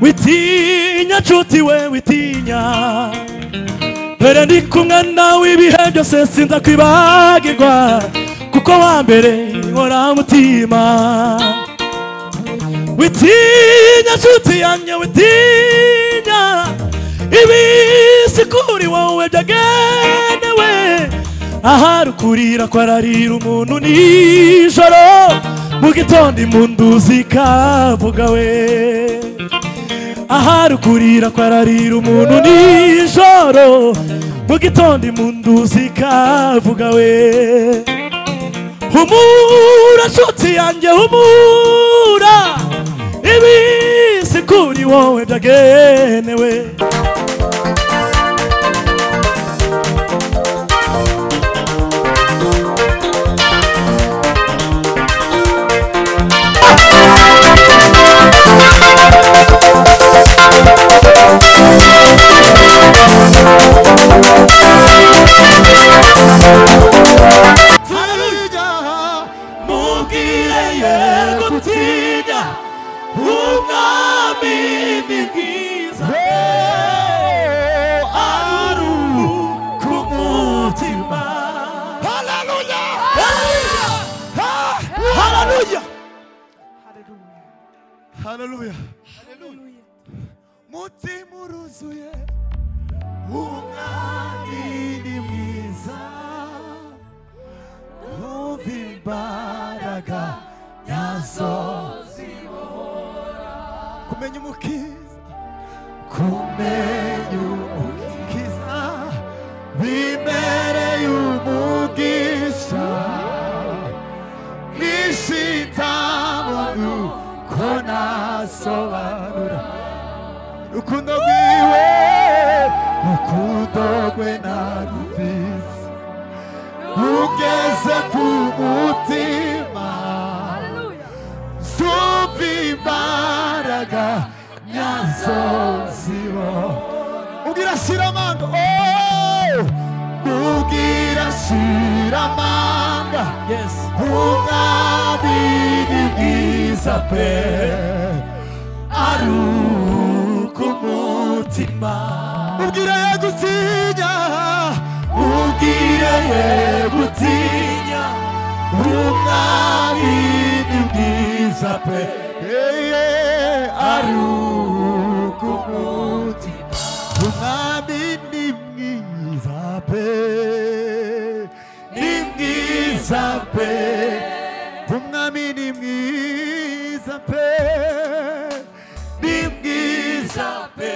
Witinya nshuti we witinya, dore ndi kumwe nawe ibihe byose sinza kwibagirwa, kuko wa mbere nkora mutima. Witinya nshuti yanjye witinya, ibisi kuri wowe byagenewe. Ahari ukurira kwararira umuntu nijoro, mu gitondo impundu zikavuga we. Ahari ukurira kwararira umuntu nijoro, mu gitondo impundu zikavuga we. Humura nshuti yanjye humura, ibisi kuri wowe byagenewe. Hallelujah. Hallelujah. Mutima uruzuye umwami ni mwiza, numva imbaraga nyazo zibohora. Kumenya umukiza, kumenya umukiza bimereye umugisha, nishitabonu konasobanura urukundo rwiwe, urukundo rwe narumvise rugeze ku mutima, zumva imbaraga nyazo zibo. Ubwira shira amanga, oh, ubwira shira amanga, yes, umwami ni mwiza pe, aruka umutima. Ubwira ye gutinya, ubwira ye gutinya, umwami ni mwiza pe, aruka umutima. Umwami ni mwiza pe, ni mwiza pe, umwami ni mwiza pe, ni mwiza pe.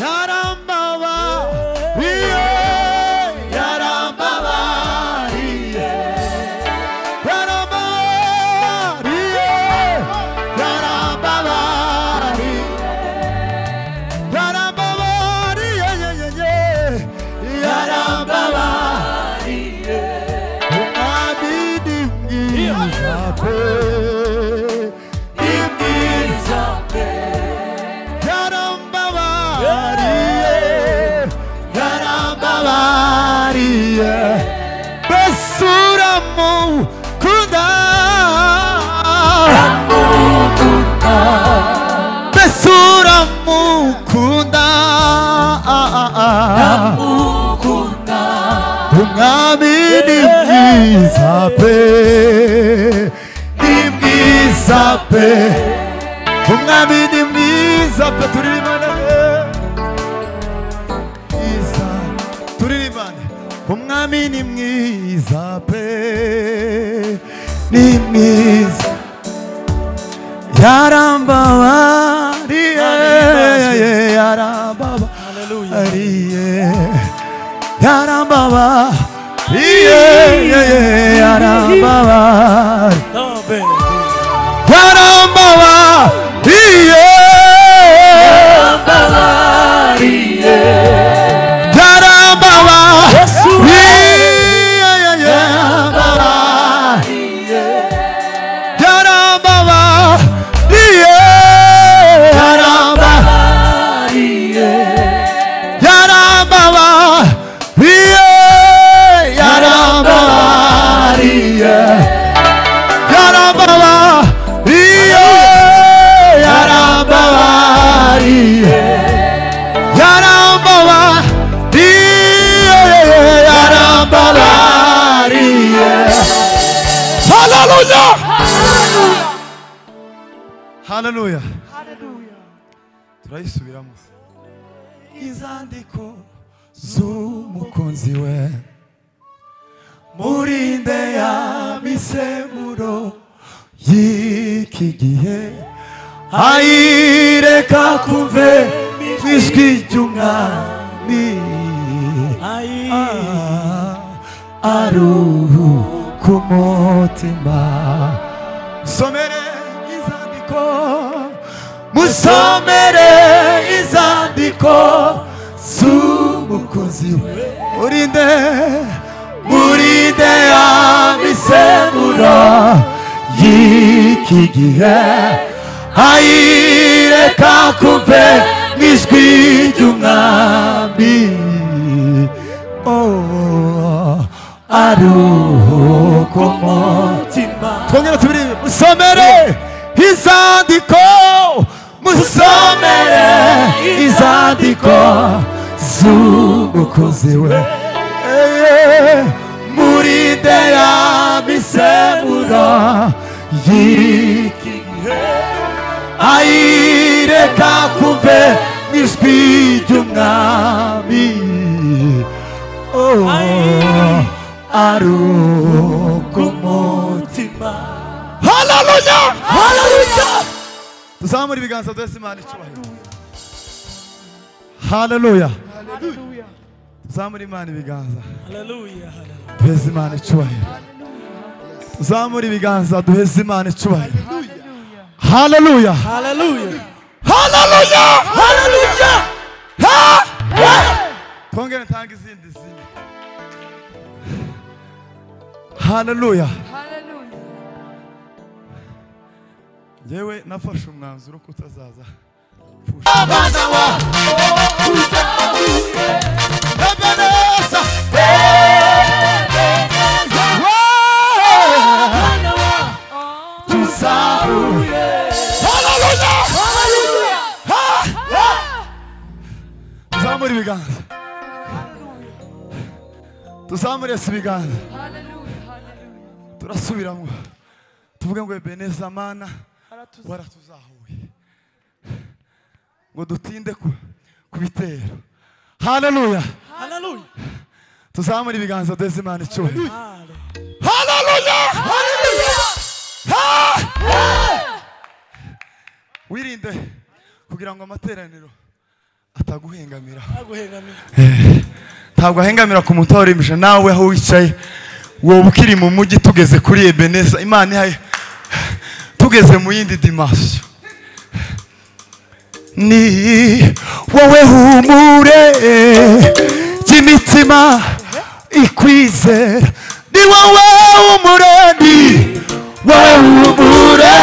Yarambabariye, yarambabariye, yarambabariye, yarambabariye, yarambabariye, yarambabariye. Umwami ni mwiza pe, ni mwiza pe, yarambabariye, yarambabariye. Mbese uramukunda, mbese uramukunda, umwami ni mwiza pe, ni mwiza pe, umwami ni mwiza pe. Turirimbane mwiza, turirimbane. Umwami ni mwiza pe, ni mwiza, yarambabariye, yarambabariye, yarambabariye, yarambabariye, yarambabariye, yarambabariye, yarambabariye, yarambabariye, yarambabariye, yarambabariye, Haleluya. Haleluya. Turayisubiramo. Izandiko z'umukunzi we murinde ya misemuro y'iki gihe ayireka kumve ijwi ry'umwami aruhuka umutima. Somere izandiko, musomere izandiko z'umukunzi we murinde, murinde ya misemuro y'iki gihe ayireka kumve ijwi ry'umwami aruhuka umutima. Twongere tubiririmbe. Musomere izandiko, musomere izandiko z'umukunzi we murinde ya misemuro y'iki gihe ayireka kumve ijwi ry'umwami aruhuka umutima. Haleluya! Haleluya! Tuzamure ibiganza byose Imana icyubahiro. Haleluya. Haleluya. Tuzamure Imana ibiganza. Haleluya. Duheze Imana icyubahiro. Tuzamure ibiganza duheze Imana icyubahiro. Haleluya. Haleluya. Haleluya. Haleluya. Ha! Twongere ntange izindi zimwe. Haleluya. Haleluya. Yewe nafashe umwanzuro ko utazaza. Ebeneza, Ebeneza, tuzahuye. Haleluya. Haleluya. Tuzamure ibiganza. Tuzamure ibiganza. Turasubiramo tuvuge ngo Ebeneza mana waratuzahuye ngo dutinde ku bitero. Haleluya. Haleluya. Tuzamure ibiganza duheze Imana icyubahiro. Haleluya. Haleluya. Wirinde kugira ngo amateraniro ataguhengamira. Ntabwo ahengamira ku muntu warimbije nawe aho wicaye. Wowe ukiri mu mujyi tugeze kuri Ebeneza Imana ihaye tugeze mu yindi dimension. Ni wowe humure ry'imitima ikwizera, ni wowe humure, ni wowe humure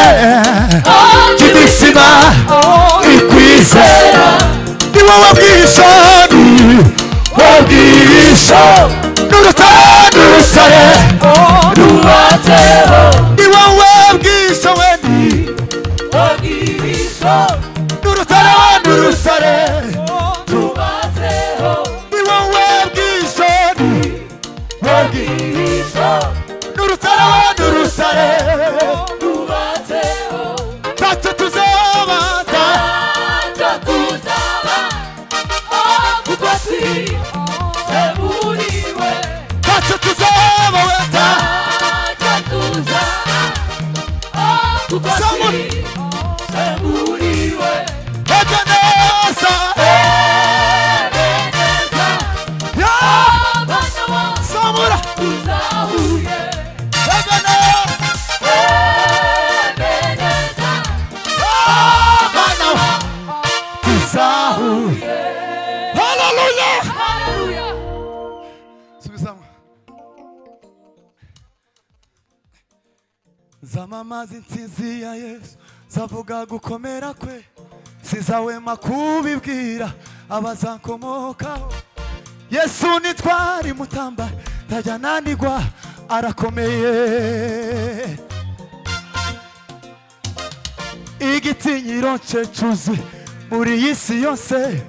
ry'imitima ikwizera, ni wowe bwisha, ni wowe bwisha n'urutare rubatseho, ni wowe bwisha we, ni n'urutare n'urutare rubatseho, ni wowe bwisha, ni wowe bwisha n'urutare n'urutare rubatseho. Ntacyo tuzaba, ntacyo tuzaba kuko turi ntacyo tuzaba we, ntacyo tuzaba kuko turi muri we. Ebeneza, Ebeneza, Samura tuzahuye. Ebeneza, Ebeneza, abana tuzahuye. Haleluya. Haleluya. Subizamo. Zamamaza intsinzi ya Yesu, zavuga gukomera kwe, sizahwema kubibwira abazankomokaho. Yesu nitwari mutamba ntajya nanigwa arakomeye. Igitinyiro cye cyuzuye muri iyi si yose,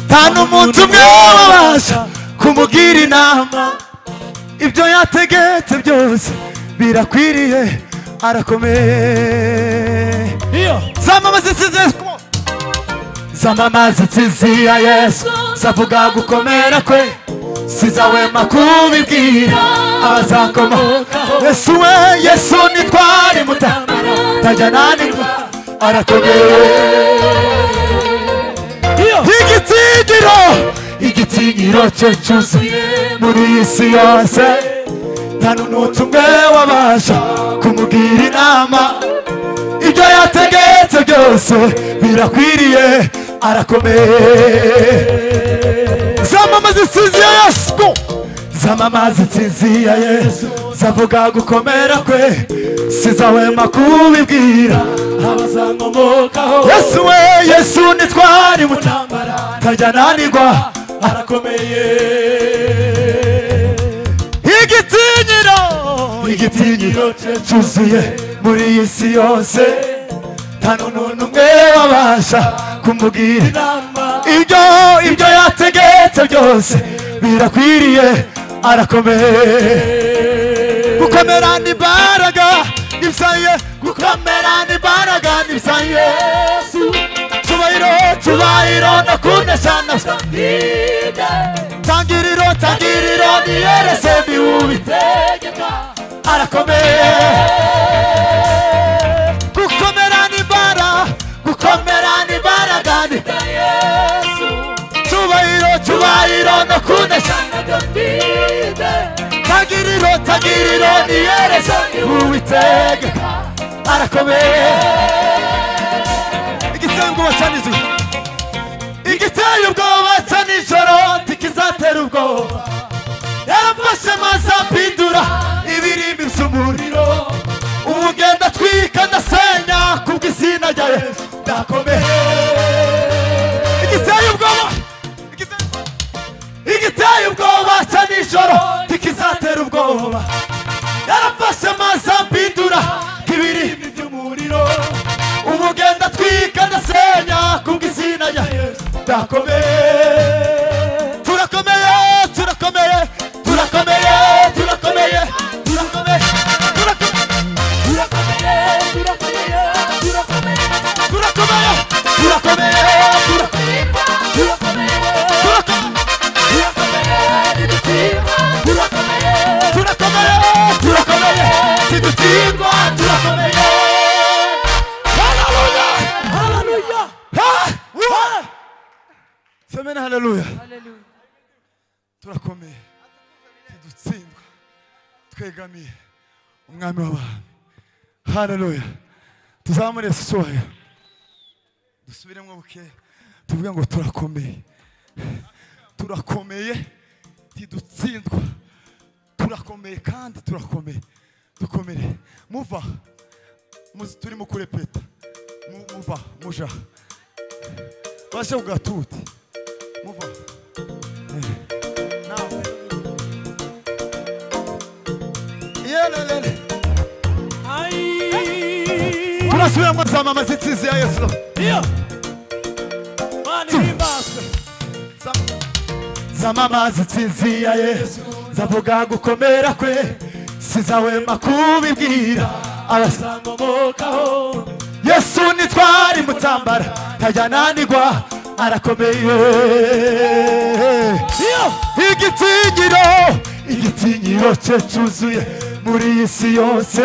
nta n'umuntu umwe wabasha kumugira inama. Ibyo yategetse byose birakwiriye arakomeye. Zamamaza intsinzi ya Yesu. Zamamaza intsinzi ya Yesu, zavuga gukomera kwe, sizahwema kubibwira abazakomokaho. Yesu we, Yesu nitwari mutambara ntajya ananirwa, arakomeye. Igitinyiro, igitinyiro cye cyuzuye muri iyi si yose, nta n'umuntu umwe wabasha kumugira inama. Ibyo yategetse byose birakwiriye, arakomeye. Zamamaza intsinzi ya Yesu, zamamaza intsinzi ya Yesu, zavuga gukomera kwe, sizahwema kubibwira abazakomokaho. Yesu we, Yesu nitwari mutambara ntajya ananirwa, arakomeye. Igitinyiro, igitinyiro cye cyuzuye muri iyi si yose, nta n'umuntu umwe wabasha kumugira inama. Ibyo yategetse byose birakwiriye, arakomeye. Gukomera ni imbaraga n'ibyaye, gukomera ni imbaraga n'ibyaye Yesu. Cyubahiro, cyubahiro no kunesha na tangiriro, tangiriro niyerese niwubitegeka, arakomeye. Gukomera ni imbaraga, gukomera ni imbaraga ni Yesu. Cyubahiro, cyubahiro no kunesha tangiriro, tangiriro niyerese niwubitegeka, arakomeye. Igiteye ubwoba cya nijoro, igiteye ubwoba cya nijoro ntikizatera ubwoba. Yarafashe maze ampindura ibirimi by'umuriro, ubugenda atwika ndasenya kubw'izina rya Yesu ndakomeye. Igiteye ubwoba, igiteye ubwoba cya nijoro ntikizatera ubwoba. Yarafashe maze ampindura ibirimi by'umuriro, ubugenda atwika ndasenya kubw'izina rya Yesu ndakomeye. Turakomeye, turakomeye, turakomeye, turakomeye, turakomeye, Turakomeye, turakomeye, turakomeye, turakomeye, turakomeye, turakomeye, turakomeye, turakomeye, turakomeye, turakomeye, tidutsindwa, turakomeye. Haleluya, Haleluya. Semena haleluya. Haleluya. Turakomeye, tidutsindwa, twegamiye umwami w'abami. Haleluya. Tuzamure Yesu icyubahiro, dusubiremo buke, tuvuge ngo turakomeye, turakomeye, tidutsindwa, turakomeye kandi turakomeye. Dukomere muva turimo kurepeta, muva muja bashe kugatuti muva nawe yelelele. Turasubiramo zamamaza intsinzi ya Yesu. Iyo Mana ihimbazwe. Zamamaza intsinzi ya Yesu, zavuga gukomera kwe, sizahwema kubibwira abazakomokaho. Yesu nitwari mutambara ntajya ananirwa, arakomeye. Igitinyiro, igitinyiro cye cyuzuye muri iyi si yose,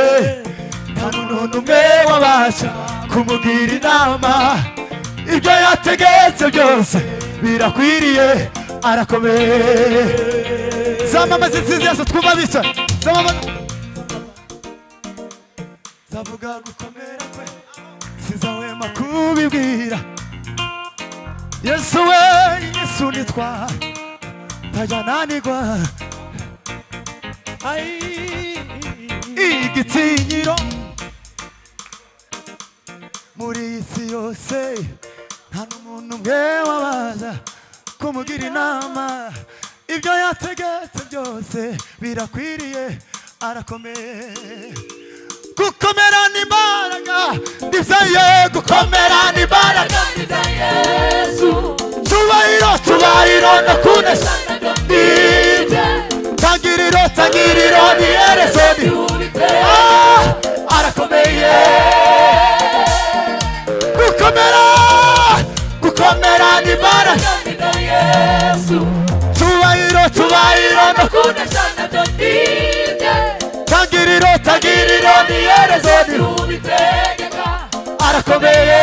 nta n'umuntu umwe wabasha kumugira inama. Ibyo yategetse byose birakwiriye, arakomeye. Zamamaza intsinzi ya Yesu, twumva bicaye. Zamamaza, zavuga gukomera kwe, sizahwema kubibwira. Yesu we, Yesu nitwa ntajya ananirwa. Igitinyiro muri iyi si yose, nta n'umuntu umwe wabaza kumugira inama. Ibyo yategetse byose birakwiriye, arakomeye. Gukomera ni imbaraga n'ibyaye, gukomera ni imbaraga Yesu. Cyubahiro, cyubahiro no kunesha tangiriro, tangiriro ni iherezo ni arakomeye. n'imbaraga cyubahiro cyubahiro no kunesha nabyo nibye tangiriro tangiriro n'iherezo n'ubitegeka arakomeye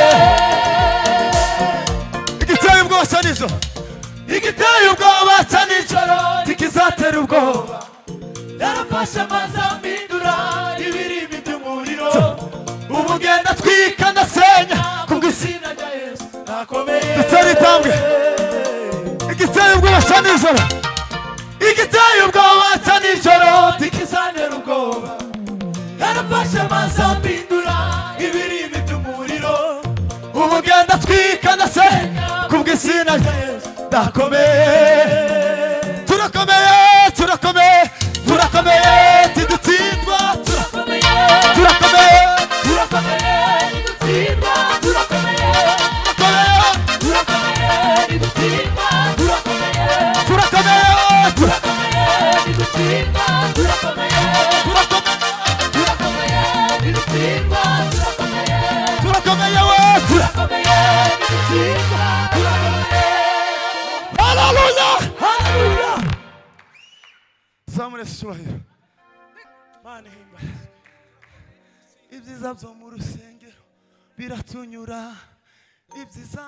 igiteye ubwoba cya nijoro igiteye ubwoba cya nijoro ntikizatera ubwoba yarafashe amazi amindura ibirimi by'umuriro ubu ngenda twika ndasenya kubw'izina rya Yesu nakomeye dutera intambwe igiteye ubwoba cya nijoro igiteye ubwoba cya nijoro ntikizantera ubwoba yarafashe amazi amindura ibirimi by'umuriro ubu ngenda twika ndasenya kubw'izina rya Yesu ndakomeye turakomeye turakomeye turakomeye tidutsindwa turakomeye turakomeye turakomeye tidutsindwa turakomeye turakomeye tidutsindwa turakomeye turakomeye turakomeye tidutsindwa turakomeye turakomeye tidutsindwa turakomeye turakomeye we turakomeye tidutsindwa turakomeye haleluya haleluya zamure cyubahiro Mana ihimbaza ibyiza byo mu rusengero biratunyura ibyiza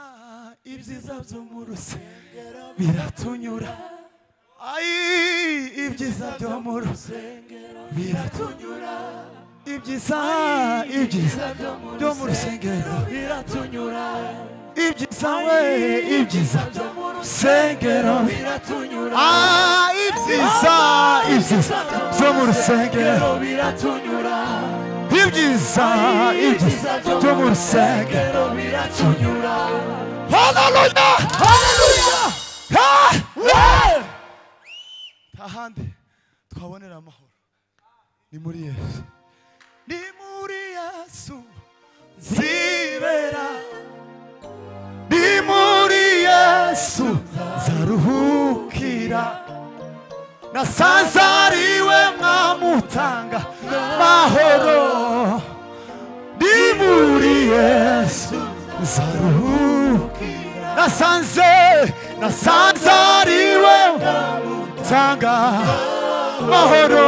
ibyiza byo mu rusengero biratunyura ai ibyiza byo mu rusengero biratunyura ibyiza ibyiza byo mu rusengero biratunyura ibyiza we ibyiza byo mu rusengero biratunyura ah ibyiza ibyiza byo mu rusengero biratunyura ibyiza ibyiza byo mu rusengero biratunyura haleluya haleluya ahandi twabonera amahoro ni muri Yesu ni muri Yesu zibera ni muri Yesu zaruhukira nasazariwe mwamutanga mahoro ni muri Yesu zaruhukira nasanze nasanzariwe mwamutanga mahoro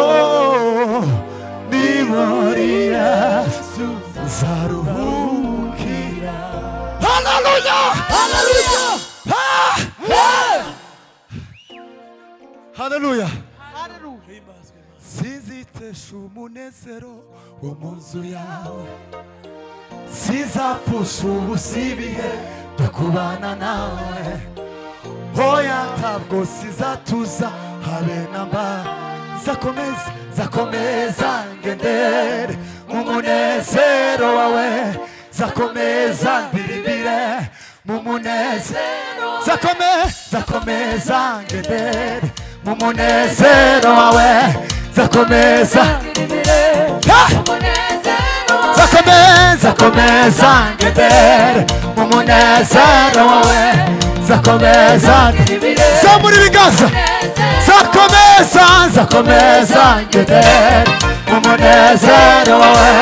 ni muri Yesu zaruhukira haleluya haleluya haleluya sinzitesha umunezero wo mu nzu yawe sizapfusha ubusa ibihe byo kubana nawe hoya ntabwo sizatuza habe na mba zakomeza zakomeza ngendere mu munezero wawe zakomeza ndirimbire mu munezero zakomeza ngendere mu munezero wawe zakomeza zakomeza komeza ngendere mu munezero wawe zakomeza zamura ibiganza zakomeza zakomeza ngendere mu munezero wawe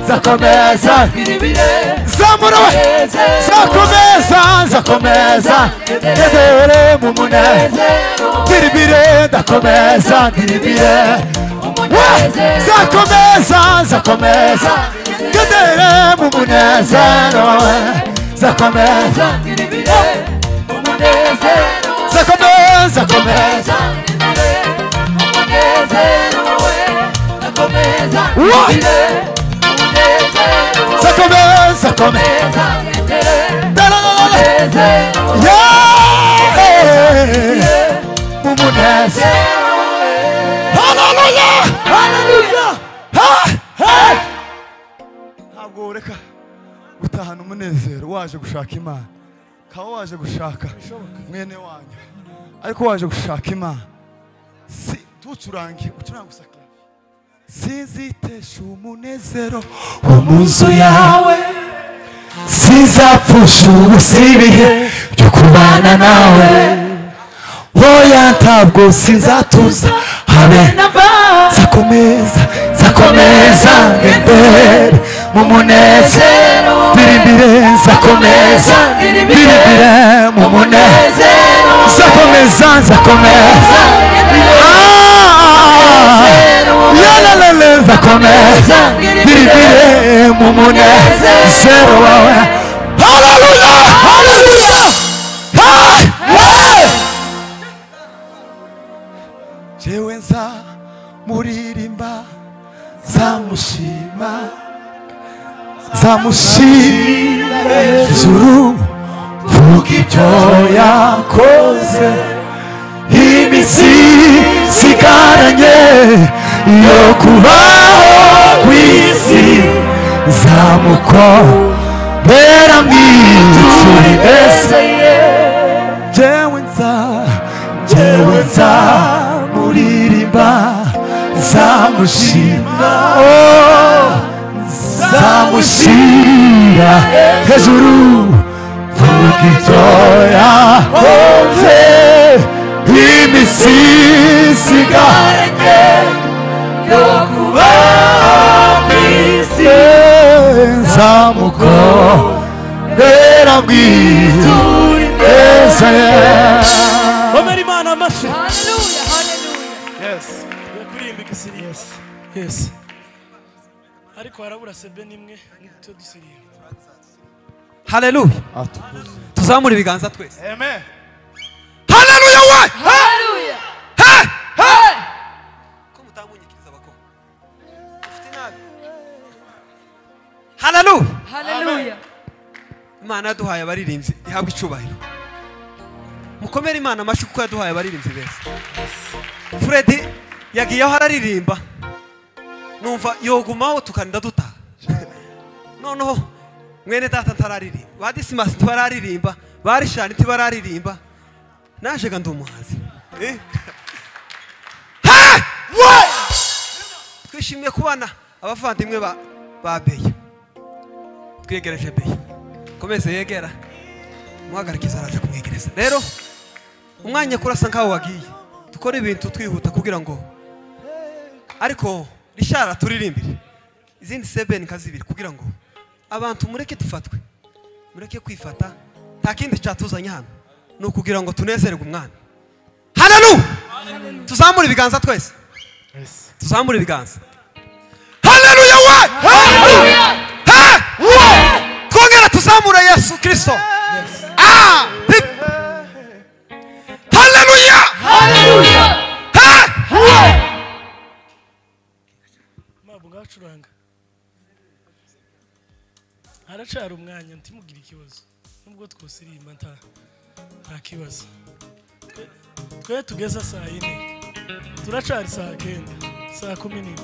zakomeza zamura we zakomeza zakomeza ngendere mu munezero diribire ndakomeza diribire zakomeza zakomeza ngendere mu munezero wawe zakomeza zakomeza komeza zakomeza komeza mu munezero haleluya haleluya ntabwo ureka gutahana umunezero waje gushaka Imana kawo waje gushaka mwene wanyu ariko waje gushaka Imana si tucurange ucurange usake sinzitesha umunezero wo mu nzu yawe sizapfusha ubusa ibihe byo kubana nawe hoya ntabwo sinzatuza habe zakomeza zakomeza ngendere mu munezero Ndirimbire nzakomeza ndirimbire mu munezero nzakomeza nzakomeza yalalele nzakomeza ndirimbire mu munezero wawe. Haleluya, haleluya. Jewe nzamuririmba nzamushima nzamushima hejuru mvuga ibyo yakoze iminsi isigaranye yo kubaho ku isi nzamukorera mwiturize. Jewe nzamuririmba nzamushima nzamushira hejuru mvuga ibyo yakoze iminsi isigaranye yo kubaho ku isi nzamukorera mwiturize. Komera Imana amashyi. Haleluya, haleluya. Yes. Kuririmba igisirimba. Yes. Ariko harabura sebe nimwe nityo dusirimba. Haleluya. Tuzamure ibiganza twese. Amen. Haleluya we. Haleluya. He. He. Ko mutamunyikiriza abako. Ufite nabi. Haleluya. Haleluya. Imana yaduhaye abaririmbyi ihabwa icubahiro. Mukomere Imana amashyi kuko yaduhaye abaririmbyi beza. Freddy yagiyeho araririmba numva yogumaho tukarinda dutaha. Noneho mwene data ntararirimba, ba Dismas ntibararirimba, ba Rishani ntibararirimba, naje ga ndi umuhanzi. Twishimiye kubana abavandimwe ba Beya. Twegereje Beya, komeze yegera muhagarikiza araje kumwegereza. Rero umwanya kurasa nkaho wagiye, dukora ibintu twihuta kugira ngo ariko rishara turirimbire izindi 7 kazibiri kugira ngo abantu mureke dufatwe, mureke kwifata. Nta kindi cyatuzanye hano ni ukugira ngo tunezerwe umwami. Haleluya. Tuzamure ibiganza twese. Tuzamure ibiganza. Haleluya we. Haleluya. Twongera tuzamure Yesu Kristo. Haleluya. Haleluya. Mabwo ngacuranga. Haracara umwanya ntimugire ikibazo. Nubwo twosirimba nta kibazo. Twe tugeza saa 4. Turacari saa 9, saa 11.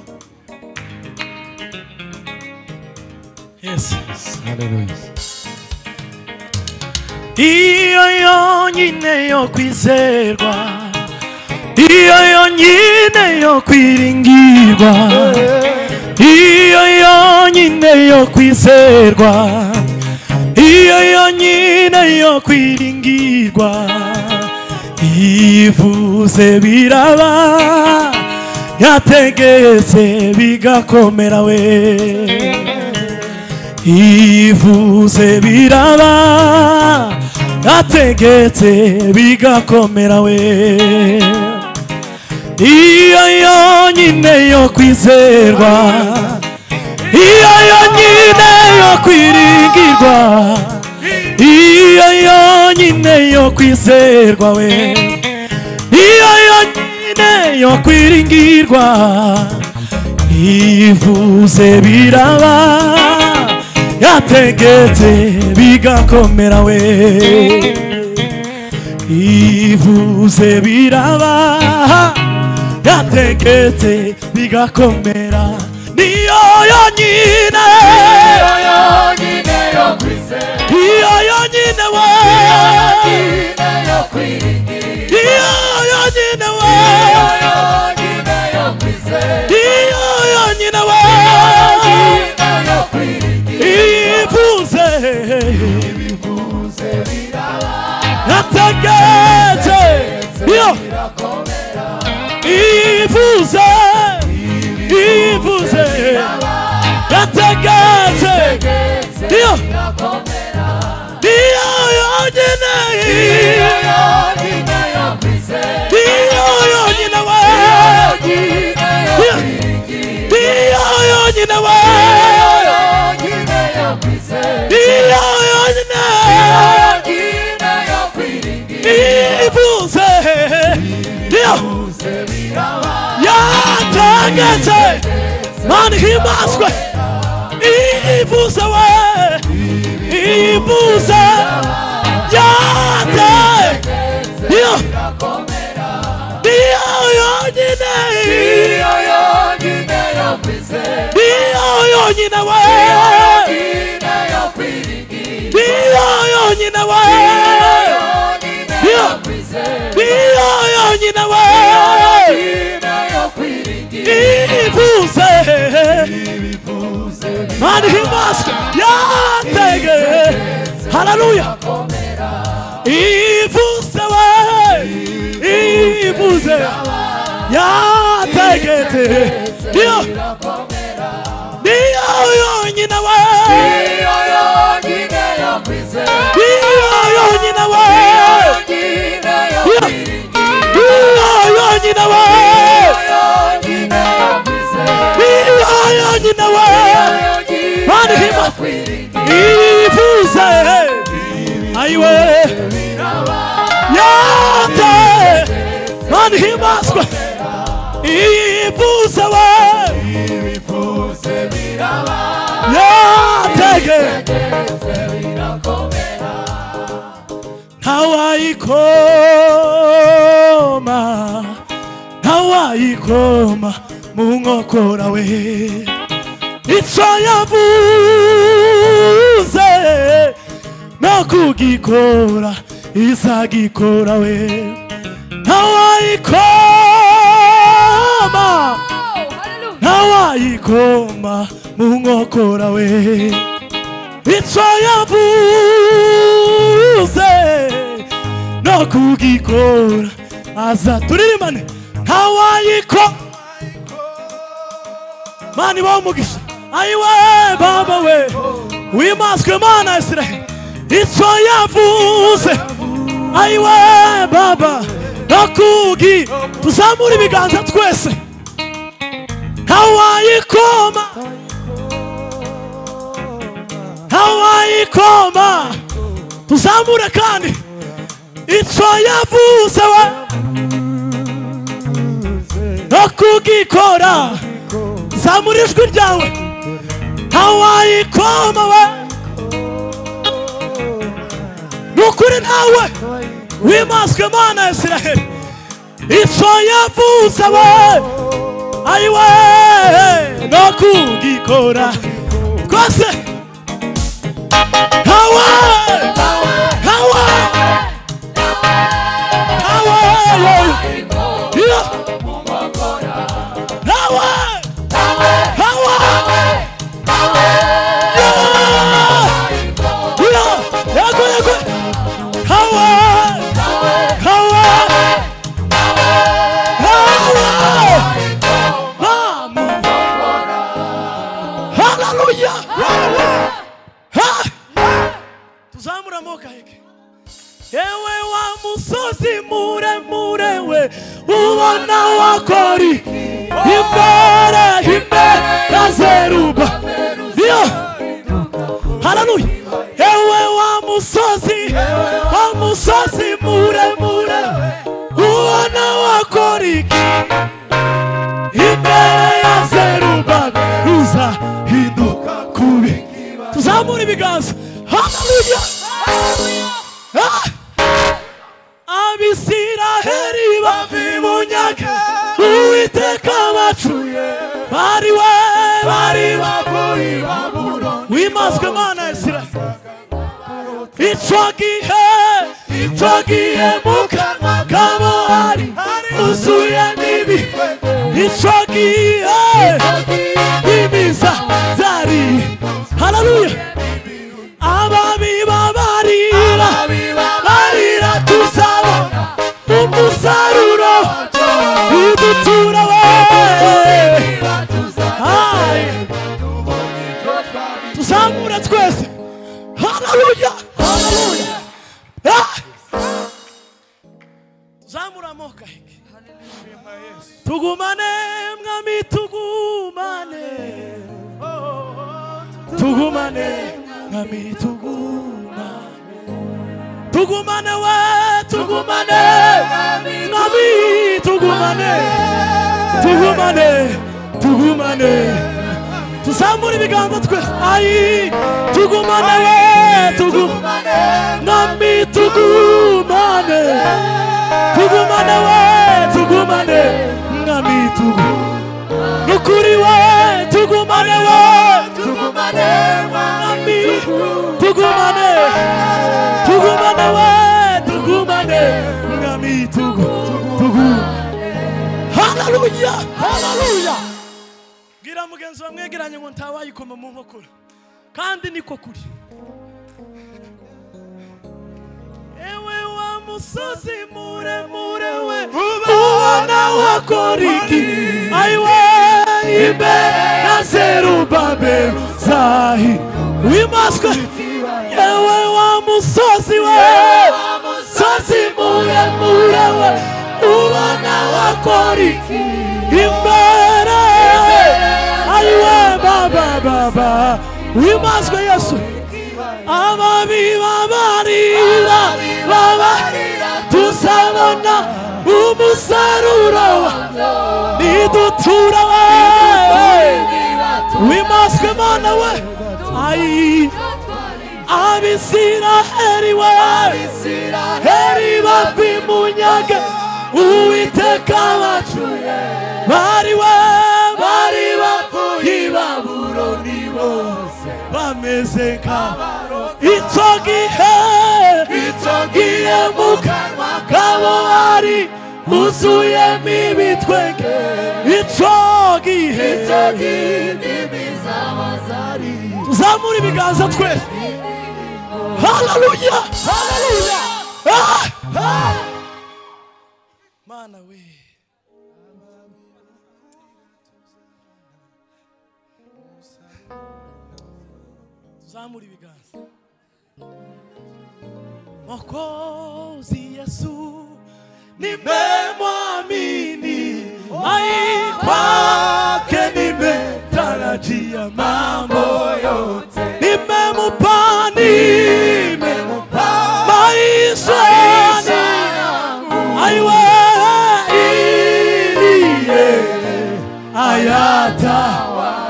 Yes. Haleluya. Iyo yonyine yo kwizerwa, iyo yonyine yo kwiringirwa, iyo yonyine yo kwizerwa, iyo yonyine yo kwiringirwa. Ivuze biraba, yategetse bigakomera we. Ivuze biraba, yategetse bigakomera we. Iyo yonyine yo kwizerwa, iyo yonyine yo kwiringirwa, iyo yonyine yo kwizerwa we, iyo yonyine yo kwiringirwa. Ivuze biraba, yategetse bigakomera we. Ivuze biraba, yategetse bigakomera. Niyo yonyine, iyo yonyine we, iyo yonyine we, iyo yonyine we. Ivuze yategetse, iyo ivuze, ivuze yategetse, iyo yonyine, niyo yonyine we, niyo yonyine we, niyo yonyine ivuze, niyo yategetse. Mana ihimbazwe, ivuze we, ivuze yate, niyo, niyo yonyine, niyo yonyine we, niyo yonyine we, niyo yonyine we, ivuze. Mana ihimbazwe, yatege. Haleluya. Ivuze we, ivuze yategetse, niyo, niyo yonyine we, niyo yonyine we, niyo yonyine we, niyo yonyine we. Mana ihimbazwe, ivuze ayiwe yate. Mana ihimbazwe, ivuze we, yatege. Ntawayikoma, ntawayikoma mu nkokora we, icyo yavuze no kugikora izagikora we. Ntawayikoma, ntawayikoma mu nkokora we, icyo yavuze no kugikora aza. Turirimane ntawayikoma. Mana ibahe umugisha. Ayiwe baba we, wimaswe Mana ya Isiraheli, icyo yavuze ayiwe baba no kugi. Tuzamure ibiganza twese. Ntawayikoma, ntawayikoma. Tuzamure kandi icyo yavuze we no kugikora. Zamura ijwi ryawe. Ntawayikoma we, nukuri nawe wimaswe Mana ya Isiraheli, icyo yavuze we ayiwe no kugikora rwose. Ntawe, ntawe, ntawe, ntawe, ntawe. Yego, yego. Ntawe, ntawe, ntawe. Mamu. Haleluya. Tuzamura amaboko aheke. Yewe wa musozi muremure we, ubona wakori imbere, imbere ya Zeruba. Niyo. Haleluya. Ewe wa musozi, wa musozi muremure, ubona wakori imbere ya Zerubabeli uzahinduka kubi. Tuzamura ibiganza. Haleluya. Abisiraheli bava i bunyage, Uwiteka bacuye bari we, bari bavuye i Babuloni. Wimaswe Mana ya Isiraheli, icyo gihe, icyo gihe mu kanwa kabo hari huzuye n'ibi, icyo gihe imiza zari. Haleluya. Ababiba barira, barira tuzabona umusaruro udutura we. Tuzamura twese. Haleluya. Haleluya. Amoko aheke. Tugumane mwami, tugumane, tugumane mwami, tugumane, tugumane we, tugumane mwami, tugumane, tugumane, tugumane. Tuzamure ibiganza twe, ayi, tugumane we, tugumane mwami, tugumane, tugumane we, tugumane mwami, tugumane nukuri we, tugumane we, tugumane mwami, tugumane, tugumane we, tugumane mwami, tugumane. Haleluya, haleluya. Bwira mugenzi wa mwegeranye ngo ntawayikoma mu nkokora, kandi niko kuri. Ewe wa musozi muremure we, ubona wakora iki? Ayiwe imbere ya Zerubabeli zahi wimaswe. Ewe wa musozi we, musozi muremure we, ubona wakora iki? Imbere, ayiwe baba baba wimaswe Yesu. Ababi babarira baba tuzabona umusaruro nidutura we, wimaswe Mana we. Ayi Abisiraheli we, heri babimunyaga Uwiteka wacu bari we, bari bavuye i Babuloni bose bameze nk'abarobyi. Icyo gihe, icyo gihe mu kanwa kabo hari huzuyemo ibitwenge. Icyo gihe, icyo gihe indimi zabo zari. Tuzamure ibiganza twese. Haleluya, haleluya. Mana we, tuzamure ibiganza. Mwokozi Yesu nimemwamini, ai kwake nimetarajia mambo yote, nimemupa, nimemupa maisha yangu, aiwe iliye ayatawale.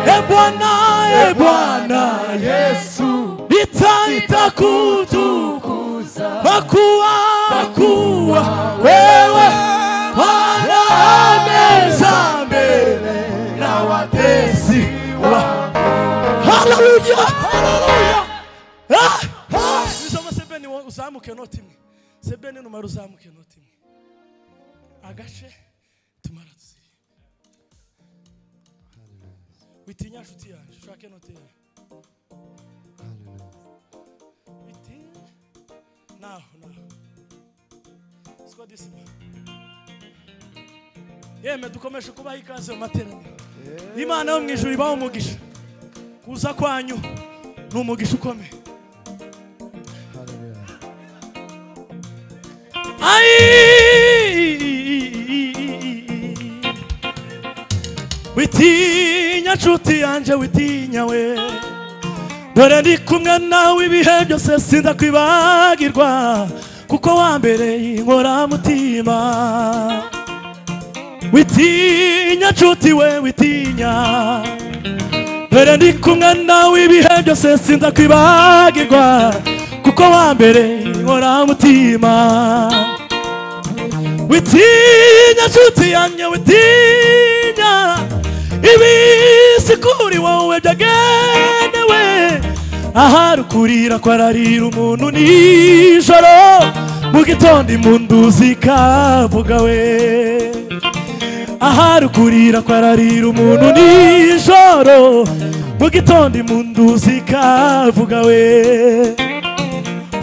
E Bwana, e Bwana Yesu, nitakutukuza kwa kuwa wewe Bwana ameza mbele na watesi wangu. Haleluya, haleluya. Nisoma sebeni uzamuke noti imwe, sebeni numara uzamuke noti imwe, agace tumara tuzi. Witinya nshuti yanjye, ushake noti yawe. Witinya naho naho siko disima. Yeme dukomeje kubaha ikaze mu materaniro. Imana yo mu ijuru ibahe umugisha. Kuza kwanyu ni umugisha ukomeye. Ai, witinya nshuti yanjye, witinya we, dore ndi kumwe nawe ibihe byose, sindakwibagirwa kuko wambereye inkoramutima. Witinya nshuti we, witinya, dore ndi kumwe nawe ibihe byose, sindakwibagirwa kuko wambereye inkoramutima. Witinya nshuti yanjye, witinya, ibisi kuri wowe byagenewe. Ahari ukurira kwararira umuntu nijoro, mu gitondo impundu zikavuga we. Ahari ukurira kwararira umuntu nijoro, mu gitondo impundu zikavuga we.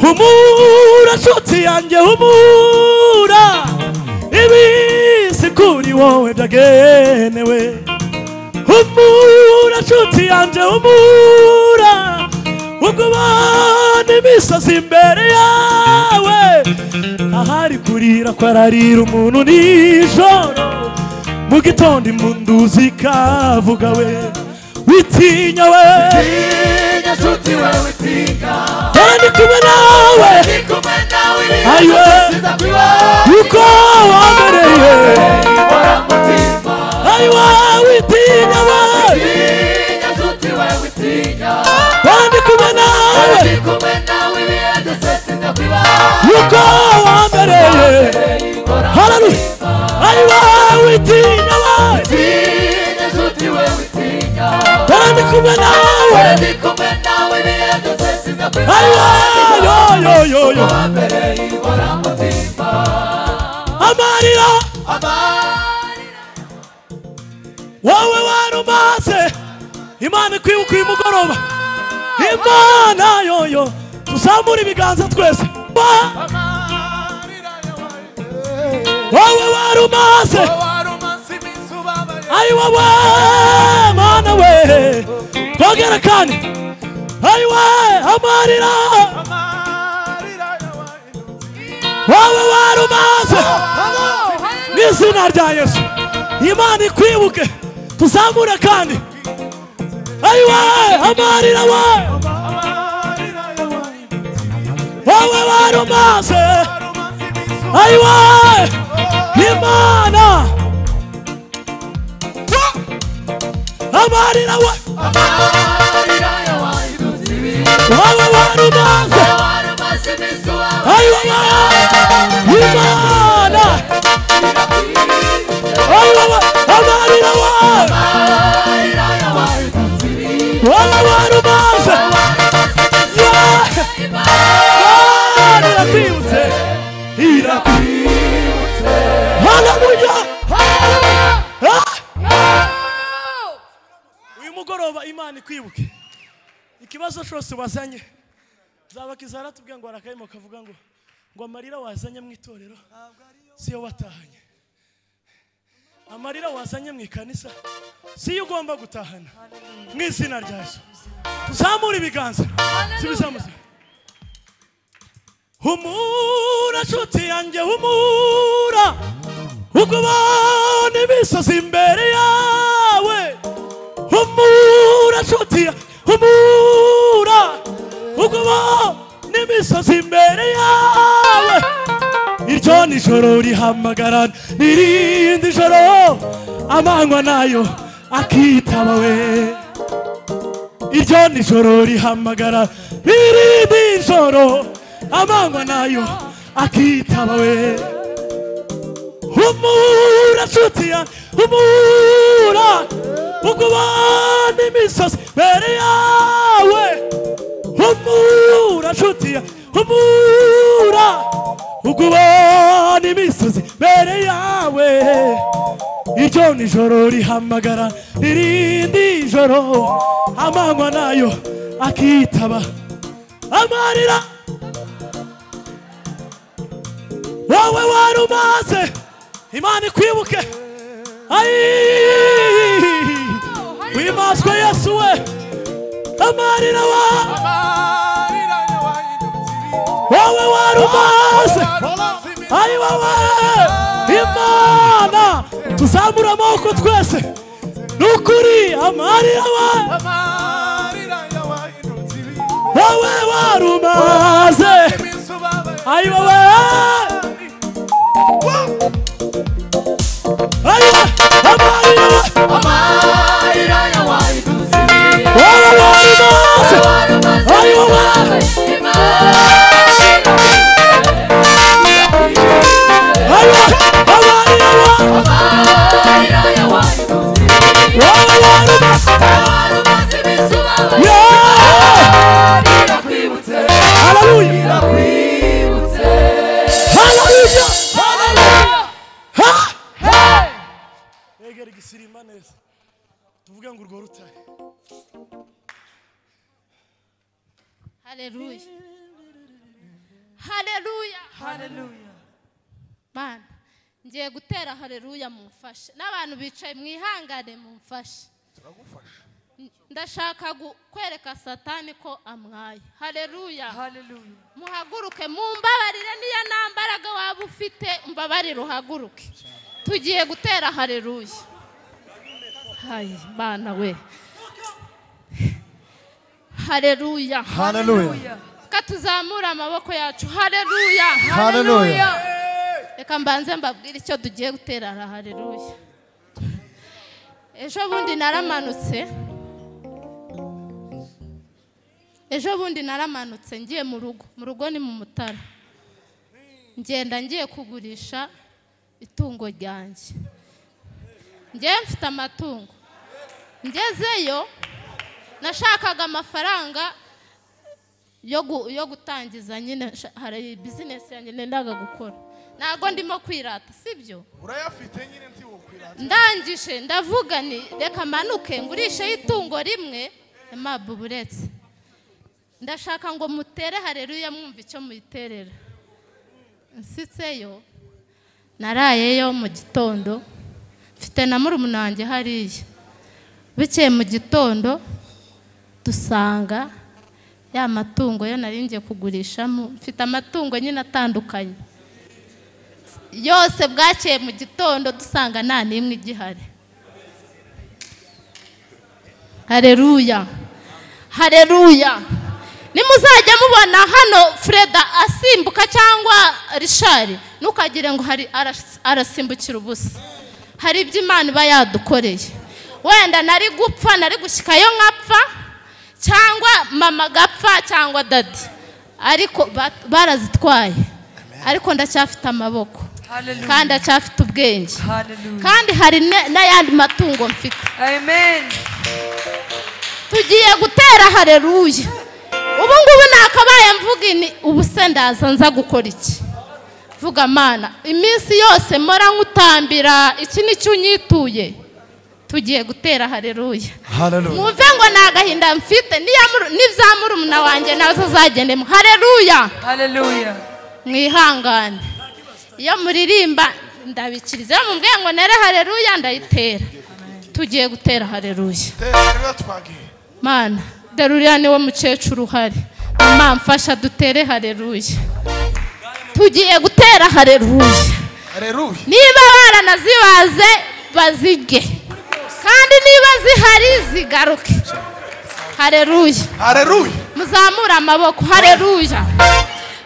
Humura nshuti yanjye, humura, ibisi kuri wowe byagenewe. Humura nshuti yanjye, humura, ubwo ubona imisozi imbere yawe, Ahari kurira kwararira umuntu nijoro, mu gitondo impundu zikavuga we. Witinya we, Witinya nshuti we, witinya. Dore ndi kumwe nawe, Ndi kumwe nawe, Ayiwe. sinzakwibagiza. Uko wambereye. Ihora mutima. Ayiwe, witinya we, Witinya nshuti we, witinya. Dore ndi kumwe nawe, Ndi kumwe nawe, ibihe byose sinzakwibagiza. Uko wambereye. Ihora Haleluya. Ayiwe, witinya we, Witinya nshuti we, witinya. Dore ndi kumwe nawe. Ndi kumwe nawe, ibihe byose sinzakwibagiza. Ayiwe, yo yo yo yo. Wambereye ihora mutima. Amarira Amarira. wowe warumaze, Imana ikwibuka uyu mugoroba. Imana yoyo, tuzamure ibiganza twese. Wowe warumaze, ayi wowe mana we, twongere kandi. Ayi we, amarira wowe warumaze, mu izina rya Yesu Imana ikwibuke. Tuzamure kandi. Ayiwe, amarira we, wowe warumaze. Ayiwe, Imana, amarira we, Amarira yawahindutse ibihe. wowe warumaze. Warumaze iminsi ubabaye. Ayiwe, Imana, ayiwe, amarira we, Amarira yawahindutse ibihe. wowe warumaze. Yeah. Imana irakwibutse, irakwibutse. Haleluya. Ah! Uyu mugoroba Imana ikwibuke. Ikibazo cyose wazanye, Zabakiza aratubwira ngo arakayimo kavuga ngo amarira wazanye mu itorero siyo watahanye, amarira wazanye mu ikanisa siyo ugomba gutahana. Mu izina rya Yesu tuzamure ibiganza. Tubizamuze. Humura nshuti yanjye, humura, ubwo ubona imisozi imbere yawe. Humura nshuti yanjye, humura, ubwo ubona imisozi imbere yawe. Iryo ni ijoro rihamagara n'irindi joro, amanywa nayo akitaba we. Iryo ni ijoro rihamagara n'irindi joro, amanywa nayo akitaba we. Humura nshuti yanjye, humura, ubwo ubona imisozi imbere yawe. Humura nshuti yanjye, humura, ubwo ubona imisozi imbere yawe. Iryo ni ijoro rihamagara n'irindi joro, amanywa nayo akitaba. Amarira wowe warumaze, Imana ikwibuke. Ayi, wimaswe Yesu we. Amarira wowe warumaze. Ayi wowe Imana, tuzamure amaboko twese. Nukuri amarira wowe warumaze. Ayi wowe, ayiwe, amarira Amarira yawahindutse ibihe. wowe warumaze. Ayi wowe, ayiwe, amarira wowe warumaze. Yeah! Hallelujah! Hallelujah! Ha! Egera igisirima neza. Tuvuge ngo urwo rutare. Haleluya. Haleluya. Haleluya. Mana, ngiye gutera haleluya mumfashe. N'abantu bicaye mwihangane mumfashe. Turagufasha. Ndashaka kwereka Satani ko amwaye. Haleluya. Haleluya. Muhaguruke mumbabarire niyo nambaraga waba ufite mbabarire uhaguruke. Tugiye gutera haleluya. Hayi bana we. Haleluya. Haleluya. Katuzamura amaboko yacu. Haleluya. Haleluya. Reka mbanze mbabwire icyo tugiye gutera haleluya. Ejo bundi naramanutse. Ejo bundi naramanutse ngiye mu rugo. Mu rugo ni mu Mutara. Ngenda ngiye kugurisha itungo ryanjye. Ngiye mfite amatungo. Ngezeyo nashakaga amafaranga yo gutangiza nyine hari business yanjye nendaga gukora. Ntago ndimo kwirata, sibyo? Urayafite nyine nti wokwirata. Ndangije ndavuga ni reka manuke ngurishe itungo rimwe mabuburetse. Ndashaka ngo mutere haleluya mwumva icyo muyiterera. Nsitseyo narayeyo mu gitondo mfite na murumuna wanjye hariya. Bikeye mu gitondo dusanga ya matungo yo naringiye kugurishamo, mfite amatungo nyine atandukanye yose. Bwakeye mu gitondo dusanga nta n'imwe igihari. Haleluya. Haleluya. Nimuzajya mubona hano Freda asimbuka cyangwa Richard, ntukagire ngo hari arasimbukira ubusa. Hari ibyo Imana iba yadukoreye. Wenda nari gupfa, nari gushyikayo nkapfa, cyangwa mama gapfa cyangwa dadi, ariko barazitwaye. Ariko ndacyafite amaboko kandi ndacyafite ubwenge kandi hari n'ayandi matungo mfite. Amen. Tugiye gutera haleluya. Ubu ngubu nakabaye mvuga ni ubu se ndaza nza gukora iki? Vuga Mana, iminsi yose mpora nkutambira iki nicyo unyituye. Tugiye gutera haleluya. Mwumve ngo nta gahinda mfite, n'ibya murumuna wanjye nazo zagendemo. Haleluya. Haleluya. Mwihangane. Iyo muririmba ndabikiriza, iyo mumbwiye ngo nere haleluya ndayitera. Tugiye gutera haleluya. Mana, deruriya niwe mukecuru uhari. Mama mfasha dutere haleluya. Tugiye gutera haleluya. Niba baranazibaze bazige, kandi niba zihari zigaruke. Haleluya. Haleluya. Muzamura amaboko. Haleluya.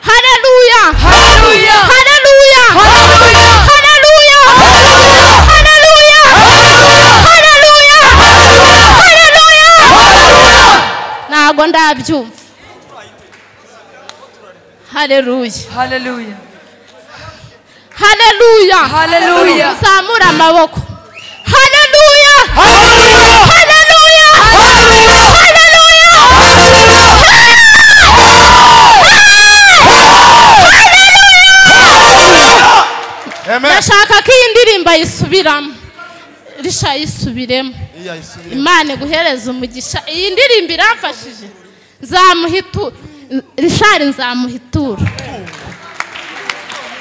Haleluya. Haleluya. Haleluya. Haleluya. Haleluya. Haleluya. Haleluya. Ntago ndabyumva. Haleluya. Haleluya. Haleluya. Haleluya. Muzamura amaboko. Haleluya. Haleluya. Haleluya. Haleluya. Amen. Ndashaka ko iyi ndirimbo ayisubiramo. Risha ayisubiremo. Imana iguhereze umugisha. Iyi ndirimbo iramfashije. Nzamuhitura. Rishari nzamuhitura.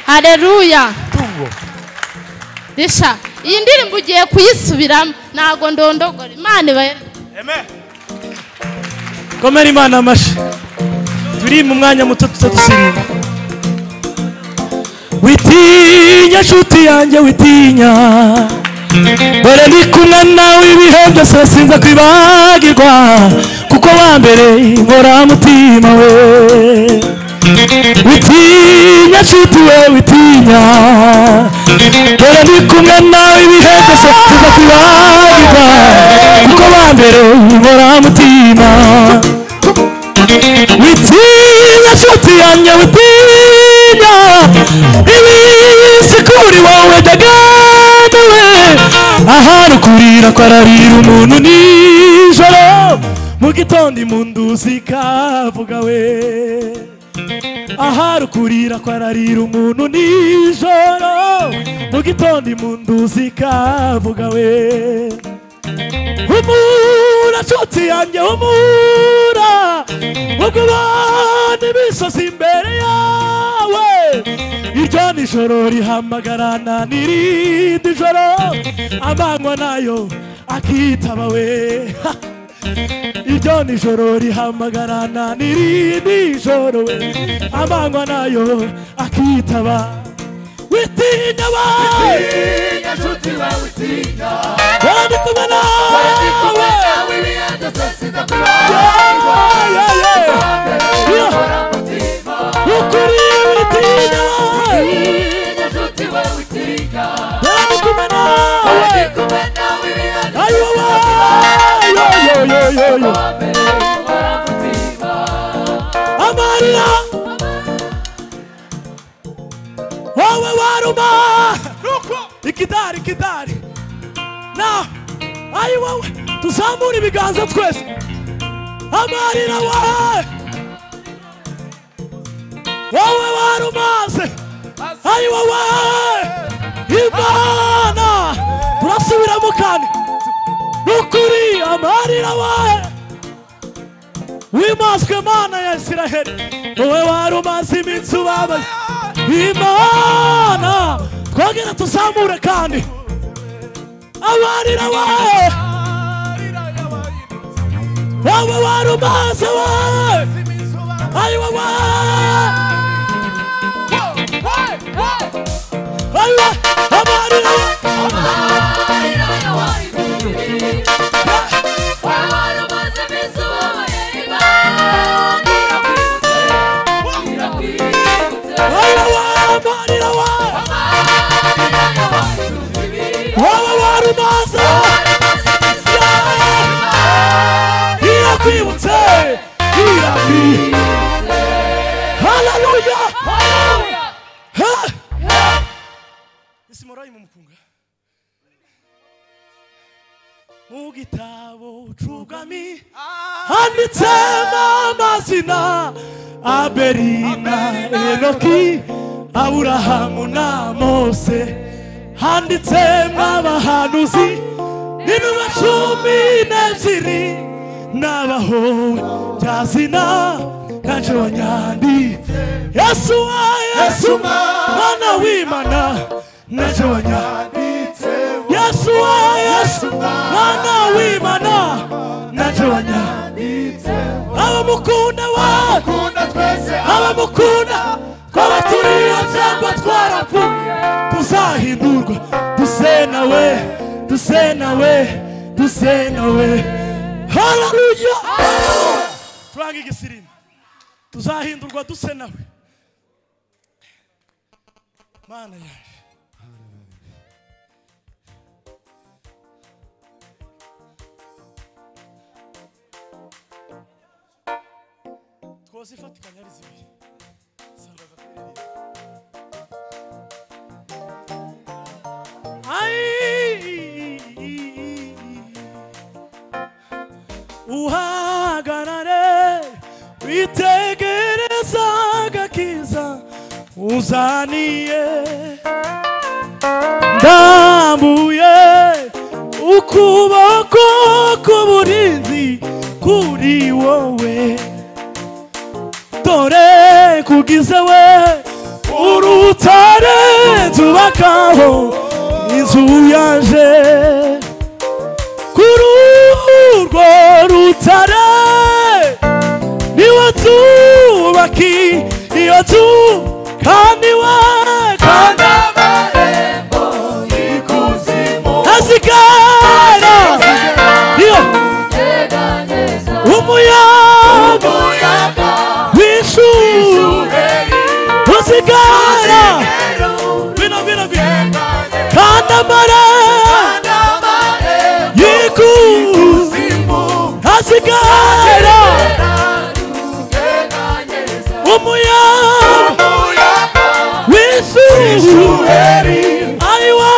Haleluya. Risha, iyi ndirimbo ugiye kuyisubiramo. Ntago ndondogora. Imana ibahe. Amen. Komera Imana amashi. Turi mu mwanya muto tusirimba. Witinya nshuti yanjye witinya, dore ndi kumwe nawe ibihe byose sinza kwibagirwa, kuko wa mbere nkora mutima we. Witinya nshuti we witinya, dore ndi kumwe nawe ibihe byose sinza kwibagirwa, kuko wa mbere nkora mutima. Witinya nshuti yanjye witinya, ibisi kuri wowe ndaganuwe, ahantu kurira kwararira umuntu nijoro, mu gitondo impundu zikavuga we. Ahari kurira kwararira umuntu nijoro, mu gitondo impundu zikavuga we. Humura nshuti yanjye humura, ubwo ubona imisozi imbere yawe, iryo nijoro rihamagarana n'irindi joro, amanywa nayo akitaba we. Iryo nijoro rihamagarana n'irindi joro we, amanywa nayo akitaba. Witinya we Ndi kumwe nawe. Ukuri witinya we Ndi kumwe nawe. Ayo yo. Amarira wowe waruma ikidari ikidari na ayi wowe tuzamura ibiganza twese. Amarira wowe wowe warumaze ayi wowe Imana turasubiramo kandi ukuri amarira wowe wimaswe Mana ya Isiraheli wowe warumaze iminsi ubabaye Imana twongera tuzamure kandi amarira wowe wowe warumaze wowe ayi wowe ayi amarira Hallelujah. Isimorayi mumukunga mu gitabo c'ubwami handitsemo amazina Abeli na Enoki Aburahamu na Mose handitsemo abahanuzi n'intumwa 12 n'abahowe rya zina nanje wanyanditse Yesu wa Yesu Mwana w'Imana nanje wanyanditse Yesu wa Yesu Mwana w'Imana nanje wanyanditse abamukunda abamukunda twaba turiyo cyangwa twarapfuye tuzahindurwa duse nawe duse nawe duse nawe. Hallelujah. Turanga igisirimba tuzahindurwa duse nawe Mana yaje. Twose ifatikanya ari zibiri. Ai uhagarare witegereza agakiza uzaniye ndambuye ukuboko k'uburinzi kuri wowe dore kugize we urutare tubakaho inzu yaje kuri urwo rutare niwe tubaki iyo nzu kandi we kandi amarembo y'ikuzimu azigera iyo umuyaga w'ishuheri uzigera bino bino bino kandi amarembo y'ikuzimu azigera umuyaga w'ishuheri ayiwa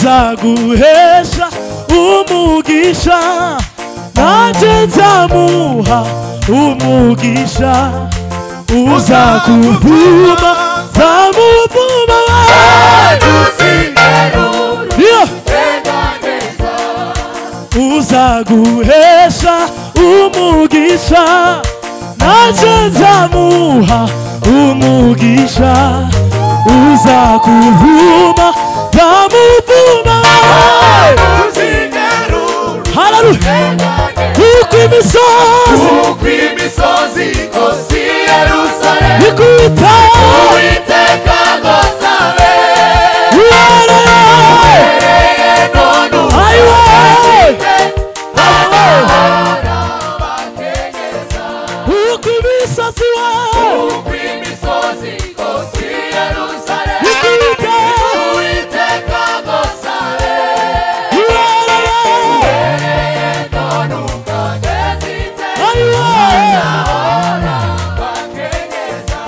uzaguhesha umugisha nanjye nzamuha umugisha uzakuvuma nzamuvuma uzaguhesha umugisha nanjye nzamuha umugisha uzakuvuma nzamuvuma. Hallelujah. Uko imisozi ikose Ikubita Uwiteka gosabe Uhereye none Ayiwe Abahora bakenyeza Uko imisozi we Uko imisozi igose i Yerusalemu Ikubita Uwiteka gosabe Uhereye none ukageza iteka Ayiwe Abahora bakenyeza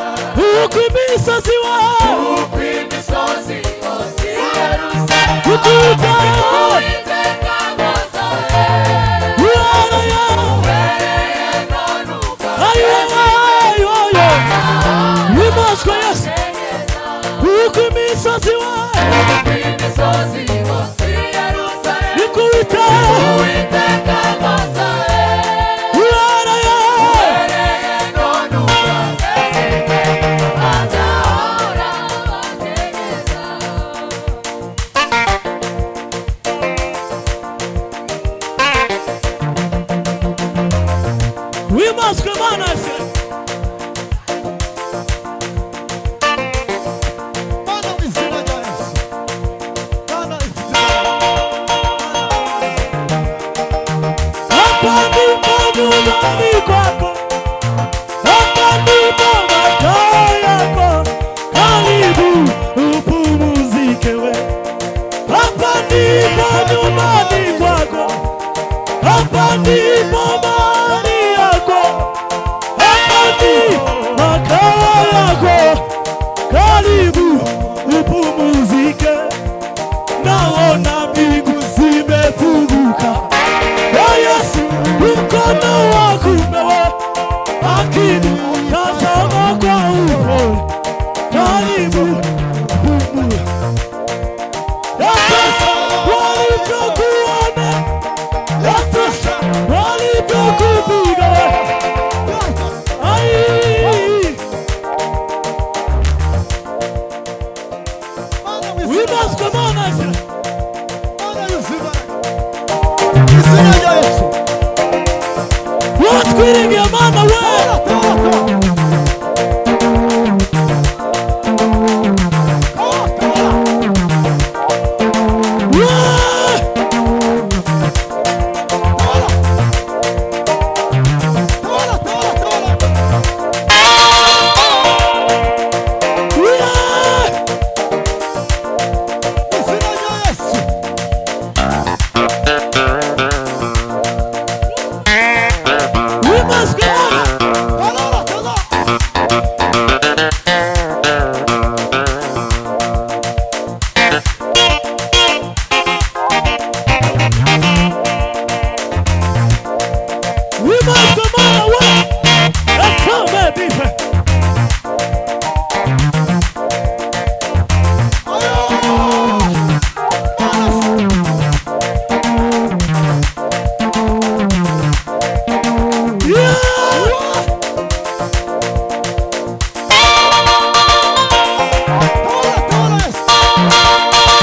Uko imisozi we Uko imisozi igose i Yerusalemu Ikubita Uwiteka gosabe Uhereye Uhereye none ukageza Ayiwe Ayiwe Wimazwe Yesu Uko imisozi we Imisozi igose i Yerusalemu Ikubita Uwiteka gosabe Uhereye Uhereye none ukageza iteka Bazahora bakenyeza Wimazwe Mana se Mana mu izina rya Yesu. Mana ifite Hapa ndipo nyumbani kwako, hapa ndipo makao yako, karibu upumzike we. Hapa ndipo nyumbani kwako, hapa ndipo mali yako, hapa ndipo makao yako, karibu upumzike. Naona mbingu zimefunguka. O Yesu, mkono wa kuume akini tazama kwa upole, karibu humu. Yatosha walivyokuona, yatosha walivyokupiga. Ai, Mana mu izina wibazwe Mana se. Mana yuzuye imbaraga. Izina rya Yesu. Watwiringiye Mana we. Tora, tora, tora. Tora, tora. We. Tora. Tora, tora, tora. We. Izina rya Yesu. Wibazwe Mana. Tora, tora. Wibazwe Mana we. Ekame dife. Yeah! Tora, tora, Yesu.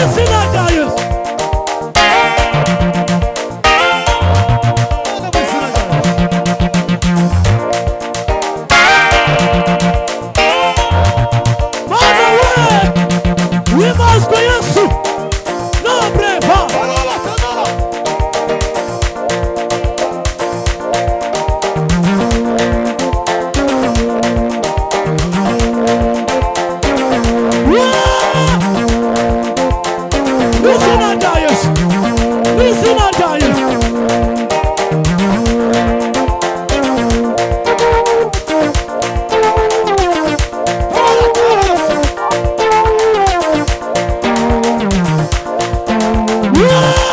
Izina rya Yesu. Mana mu izina rya Yesu. Mana we. Wibazwe Yesu. Nobre pa. Tora, tora. Yeah! Izina rya Yesu. Izina rya Yesu. Tora, tora, Yesu. Yeah!